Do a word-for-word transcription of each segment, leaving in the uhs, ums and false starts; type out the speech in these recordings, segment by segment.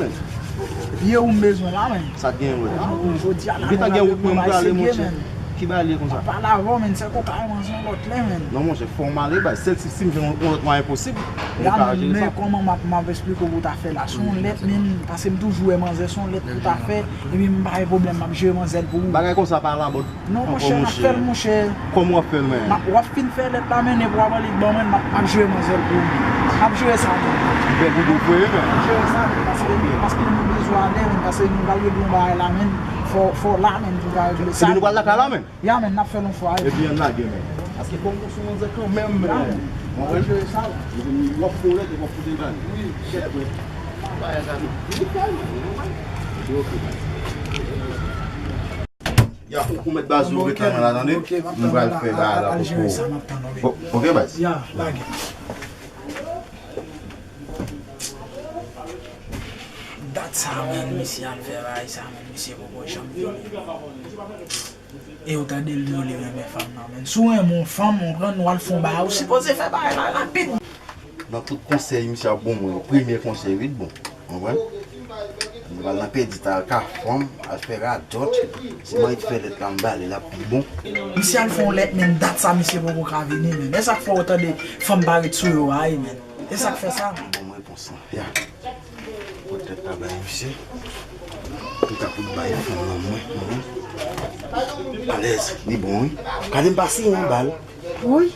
menm. Vye ou m bezwen la, menm. Sa t gen wè? Jodi a la, nou gentan gen wout mwen, m prale, monchè. Ki bagay li ye konsa? Pale avè w, menm, se koka yo manzè yon lòt lè, menm. Non, monchè, fò m ale, baz. Sèl si, si m jwenn yon lòt mwayen posib, mwen ka jere sa. Men kòman m ap, m ap esplike w pou w ta fè la? Se yon lèt, menm, paske m toujou wè manzè, se yon lèt pou w ta fè, epi m pa gen pwoblèm, m ap jere manzè l pou ou. Bagay konsa pa labòd. Non, monchè, n ap fè l, monchè. Kòman w ap fè l, men? W ap fin fè lèt la, men, epi w ap annik ban mwen, m ap, m ap jere manzè l pou ou. M ap jere sa, men. Bèl ide w voye, men. M ap jere sa, men, paske, paske nou bezwen ale, men, paske nou pral regle yon bagay la, men. Fò, fò la, men, pou n ka regle sa. Ebyen, nou pral lakay la, men. Ya, men, n ap fè l yon fwa, wi. Ebyen, ann lage, men. Paske fò m konstwi manzè kanmenm, men. Ya, men. Mwen, w ap jere sa, la. W ap fè yon lèt, w ap fout yon bal. Wi. Kèt, men. Bagay sa, men. Li fè, men. Ok, men. Ya, ou, ou mèt baz ou ret nan la, tande? M pral fè bagay la pou ou. Ok, baz. Ya, lage. Dat sa, menm, misye al fè bagay sa, menm, misye poko janm vini. E ou tande l di w li renmen fanm nan, menm. Si w renmen yon fanm, ou konprann, ou al fè yon bagay, ou sipoze fè bagay la rapid. Nan tout konsèy misye ap ban mwen yo, premye konsèy wi, bon, konprann? Mwen pral nan pèdi ta ka fanm, al fè radòt, si mwen fè lèt la m bale l ap pi bon. Misye al fè yon lèt, men dat sa misye poko ka vini, men. E sa k fè w tande fanm pa ret sou yo a, men. E sa k fè sa. Bon, mwen pran san. Ya. Pòtèt la bay misye. Li ka fout bay fanm nan mwen. Alèz, li bon, wi. Gade m pa siyen yon bal. Wi.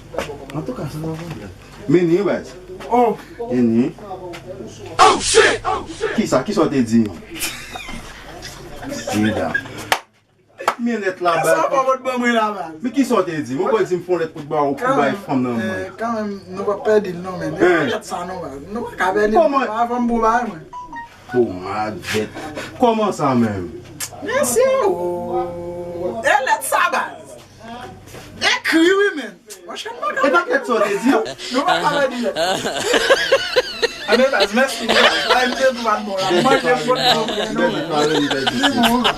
Antouka, sa va pwoblèm. Meni, baz. Oh. Meni. Oh, shit! Kisa, kisa w te di? Mesye dam. Men lèt la, baz. Sa w pa pot ban mwen la, baz. Men kisa w te di? Mwen kwè di m fè yon lèt pou t ba ou, pou bay fanm nan mwen. Kanmenm, nou pa pèdi l non, men. Men lèt sa non, baz. Nou pa ka pèdi l. Kòman? Pa fanm pou bay mwen. Pomad vèt. Kòman sa menm? Mesye, oh. E lèt sa, baz. Ekri wi, men. Monchè, m pa ka. E pa kèt sa w te di. Nou pa ka pèdi lèt. Anben, baz, mèsi, baz. Sa, m te tou pa t bon la. M manje m pot non, men non. Li bon, baz.